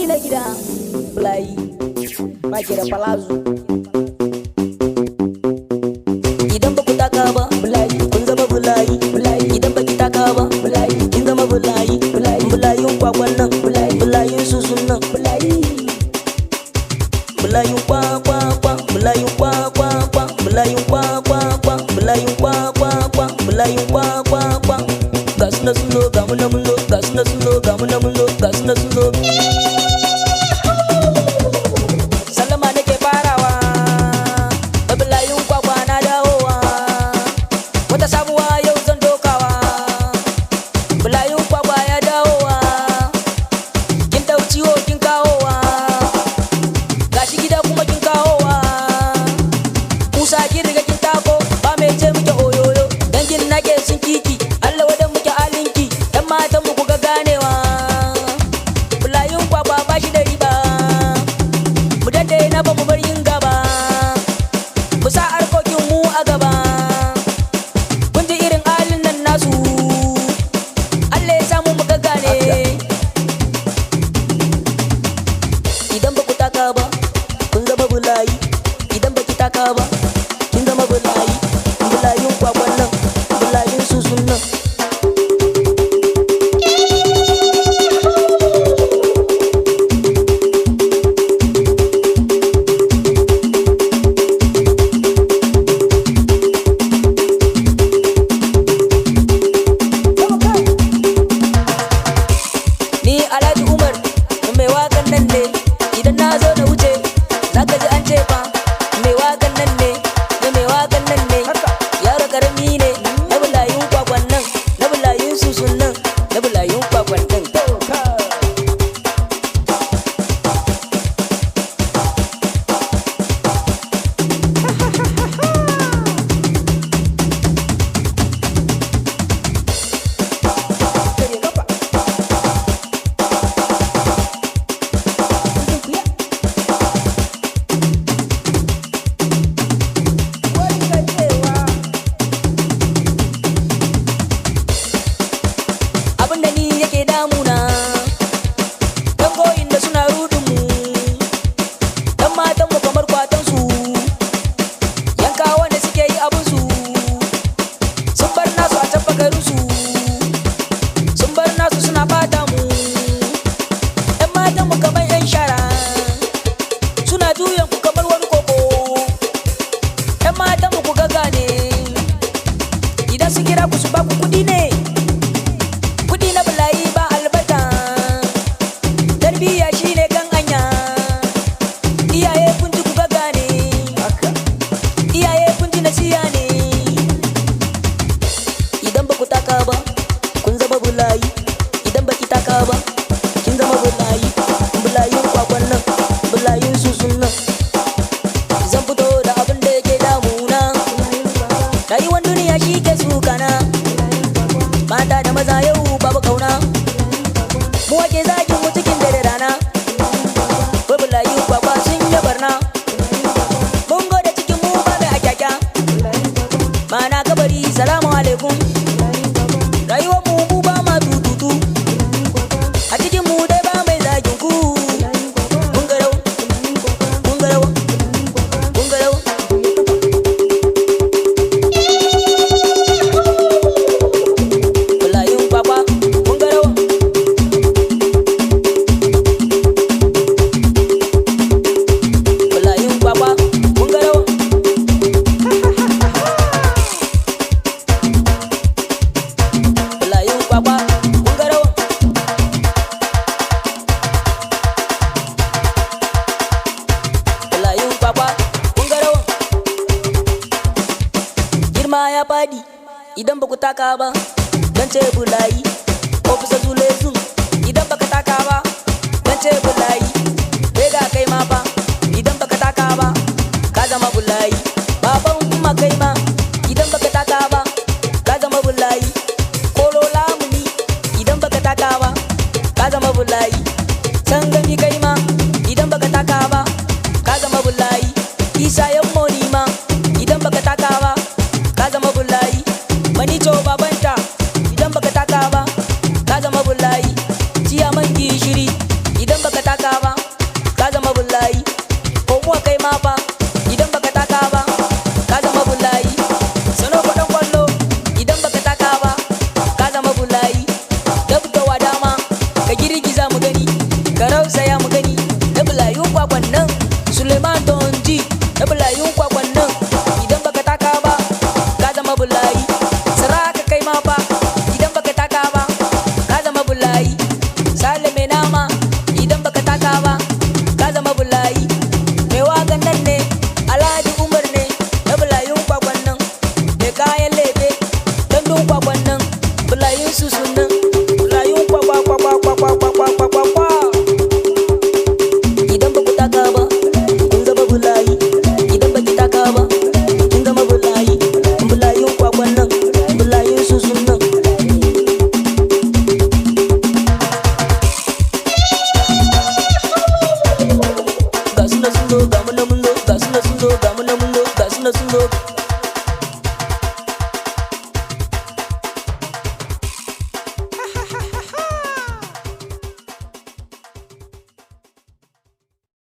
Ina gida bulayi makera palazzo. Idan ba ku taka ba, bulayi, kun zama bulayi, bulayi. Idan ba ki taka ba, bulayi, kin zama bulayi, bulayi. Bulayin kwakwan nan, bulayi, bulayin susun nan, bulayi. Bulayin kwa kwa kwa, bulayin kwa kwa kwa, bulayin kwa kwa kwa, bulayin kwa kwa kwa, bulayin kwa kwa kwa. Ga su na sun zo, ga mu na mun zo, ga su na sun zo, ga mu na mun zo, ga su na sun zo. Sallama nake farawa da bulayin kwakwa na dawowa. Wata sabuwa yau zan dokawa. Bulayin kwakwa ya dawowa. Kin dau ciwo kin kawowa. Gashi gida kuma kin kawowa. Kusa kin riga kin tako, ba mai ce muke oyoyo. Dangin nake sun kiki, Allah wadan muke alinki. Dan matan mu ku ga ganewa. Bulayin kwakwa ba shi da riba. Mu dade na ba mu bar yin gaba. Mu sa harkokin mu a gaba. Kun ji irin halin nan nasu. Allah ya samu mu gane. Idan ba ku taka ba, kun zama bulayi. Idan ba ki taka ba, kin zama bulayi. Bulayin kwakwan nan, bulayin susun nan. Ni Alhaji Umar, mai wakan nan ne. Idan na zo na wuce, za ka ji an ce fa, mai wakan nan ne, na mai wakan nan ne. Yaro karami ne, na bulayin kwakwan nan, na bulayin susun nan, na bulayin kwakwan din. Karya kafa. Kuya. Wargajewa. Abin da ni yake damuna, dangoyin da suna rudin mu, dan matan mu kamar kwatan su, yankawa da suke yi abin su, sun bar nasu a can bakarin su, sun bar nasu suna bata mu, yan matan mu kamar yan shara, suna juyan ku kamar wani koko, yan matan mu ku gagane, idan su kira ku su ba ku kudi ne. Kudi na bulayi ba albarka, tarbiyya shine kan hanya. Iyaye kun ji ku gane, Haka. iyaye kun ji nasiya ne. Idan ba ku taka ba, kun zama bulayi. Idan ba ki taka ba, kin zama bulayi. Bulayin kwakwan nan, bulayin susun nan. Zan fito da abin da yake damuna. Rayuwar duniya shi ke sukana. Mata da maza yau babu kauna. Mu wake zagin mu cikin dare rana. Wai bulayi kwakwa sun yi barna. Mun gode cikin mu ba mai akyakya. Mana kabari salamu alaikum. Rayuwar mu mu ba ma tututu. A cikin mu dai ba mai zagin ku. Kun ga rau, kun ga rau, kun ga rau. Bulayin kwakwa, kun ga rau. Bulayin kwakwa, kun ga rau. Bulayin kwakwa, kun ga rawan. Bulayin kwakwa, kun ga rawan. Girma ya fadi idan ba ku taka ba, dan ce bulayi. Ofisa zule zum idan baka taka ba, dan ce bulayi. Bega kai ma fa idan baka taka ba, ka zama bulayi. Baban kuma kai ma idan baka taka ba, ka zama bulayi. Koro lamuni idan baka taka ba, ka zama bulayi. Sangami kai